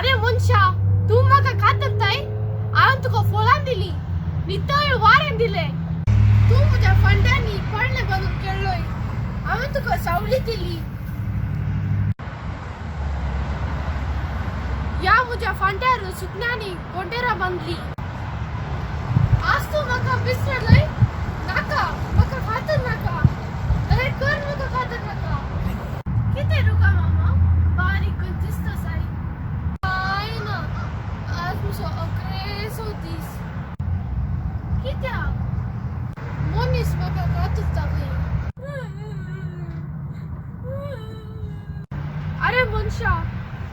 अरे मनशा, तूं म्हाका कातरताय? हांवें तुका फळां दिली, नितळ वारें दिलें. तूं म्हज्या फांट्यांनी पडले बांदून खेळ्ळोय. हांवें तुका सावली दिली. ह्या म्हज्या फांट्यार सुकण्यांनी घोंटेरां बांदली. आज तूं म्हाका विसरलय? नाका, म्हाका खातर नाका. अरे कर, म्हाका खातर नाका. कितें रुका मामा, बारीक करून दिसता साय. काय ना, आज म्हजो अकरेचो दीस. कित्याक मनीस म्हाका कातरता खंय? अरे मनशा,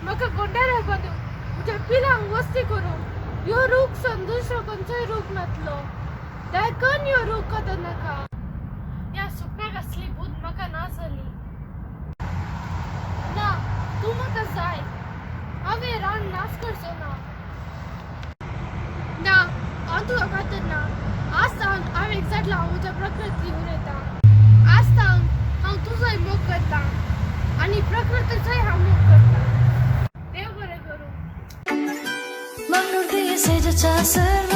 म्हाका गोंडेरा बांदू, म्हज्या पिलांक वस्ती करूं. ह्यो रूख सोन दुसरो खंयचोय रूख नातलो. देखून ह्यो रूख कातर नाका. ह्या सुकण्याक आसली बूद म्हाका ना जाली. ना, तूं म्हाका जाय. हांवें रान नाश करचो ना. ना, हांव तुका कातर ना. आज सावन हांव एक्झॅक्टली हांव म्हज्या प्रकृती उलयतां. आज सावन हांव तुजोय मोग करता आनी प्रकृतीचोय हांव मोग करता. देव बरें करूं. Manglur diye secde çasır.